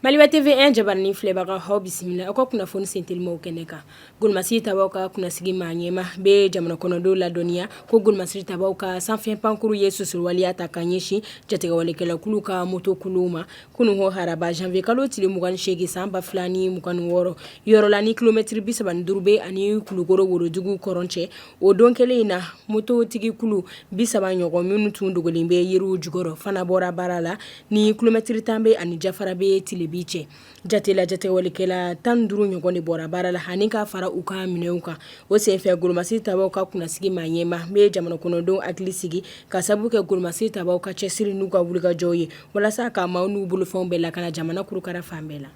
Maliba TV 1 jabarani filɛbaga aw bisimila aw ka kunnafoni sentelimaw kɛnɛ kan. Golomasiri tabaw ka kunnasigi maa ɲɛma bɛ jamana kɔnɔdenw ladɔnniya ko golomasiri tabaw ka sanfɛ pankuru ye sosowaleya ta ka ɲɛsin jatigɛwalekɛlakulu ka motokuluw ma kunun ko araba janvier kalo tile 28 san 2026 yɔrɔ la ni kilomɛtiri 35 bɛ ani Kulukoro worodugu kɔrɔn cɛ. O don kelen in na mototigikulu 30 ɲɔgɔn minnu tun dogolen bɛ yiriw jukɔrɔ fana bɔra baara la ni kilomɛtiri 10 bɛ ani Jafarabe tilebi cɛ. Jate la jatigɛwalekɛla 15 ɲɔgɔn de bɔra baara la ani ka fara u ka minɛnw kan. O senfɛ golomasiri tabaw ka kunnasigi maa ɲɛma bɛ jamana kɔnɔdenw hakili sigi ka sabu kɛ golomasiri tabaw ka cɛsiri n'u ka wulikajɔw ye walasa ka maaw n'u bolofɛnw bɛɛ lakana jamana kurukara fan bɛɛ la.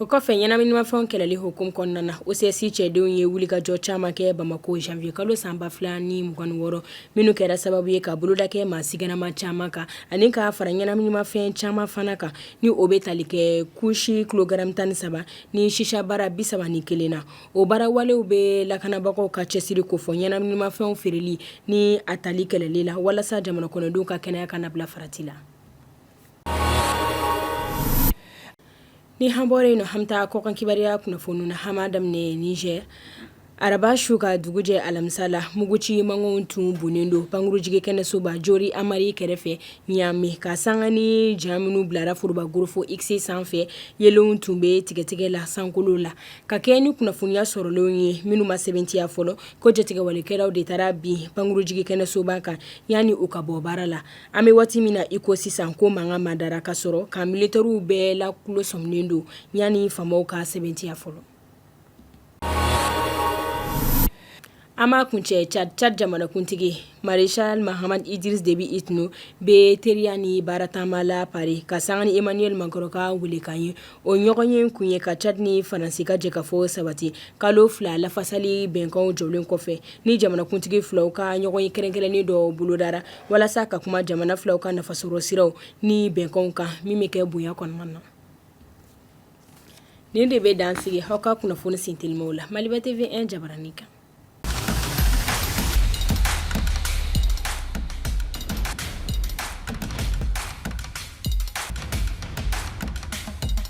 O kɔfɛ ɲɛnaminimafɛnw kɛlɛli hukumu kɔnɔna na OCS cɛdenw ye wulikajɔ caman kɛ Bamakɔ janvier kalo san 2026 minnu kɛra sababu ye ka boloda kɛ maa siganama caman kan ani ka fara ɲɛnaminimafɛn caman fana kan ni o bɛ tali kɛ kusi kilogramme 13 ni sisa bara 31 na. O baarawalew bɛ lakanabagaw ka cɛsiri kofɔ ɲɛnaminimafɛnw feereli ni a tali kɛlɛli la walasa jamana kɔnɔdenw ka kɛnɛya kana bila farati la. Ni an bɔra yen nɔ an bɛ taa kɔkan kibaruya kunnafoni na an b'a daminɛ Niger araba su ka dugu jɛ alamisa la muguci mankanw tun bonnen don pankurujigi kɛnɛsoba Diori Hamani kɛrɛfɛ Niamey ka sanga ni ja minnu bilara foroba gorofo X sanfɛ yelenw tun bɛ tigɛtigɛ la sankolo la ka kɛ ni kunnafoniya sɔrɔlenw ye minnu ma sɛbɛntiya fɔlɔ ko jatigɛwalekɛlaw de taara bin pankurujigi kɛnɛsoba kan yanni u ka bɔ baara la. An bɛ waati min na iko sisan ko mankan ma dara ka sɔrɔ ka militɛriw bɛɛ la tulo sɔminen don yanni faamaw ka sɛbɛntiya fɔlɔ. An b'a kuncɛ Tchad Tchad jamanakuntigi Maréchal Mahamat Idriss Déby Itno bɛ teriya ni baarataama la Paris ka sanga ni Emmanuel Macron ka welekan ye. O ɲɔgɔnye kun ye ka Tchad ni Faransi ka jɛkafɔ sabati kalo 2 lafasali bɛnkanw jɔlen kɔfɛ ni jamanakuntigi filaw ka ɲɔgɔnye kɛrɛnkɛrɛnnen dɔ bolodara walasa ka kuma jamana filaw ka nafasɔrɔ siraw ni bɛnkanw kan min bɛ kɛ bonya kɔnɔna na. Nin de bɛ dan sigi aw ka kunnafoni sentelimaw la Maliba TV 1 jabarani kan.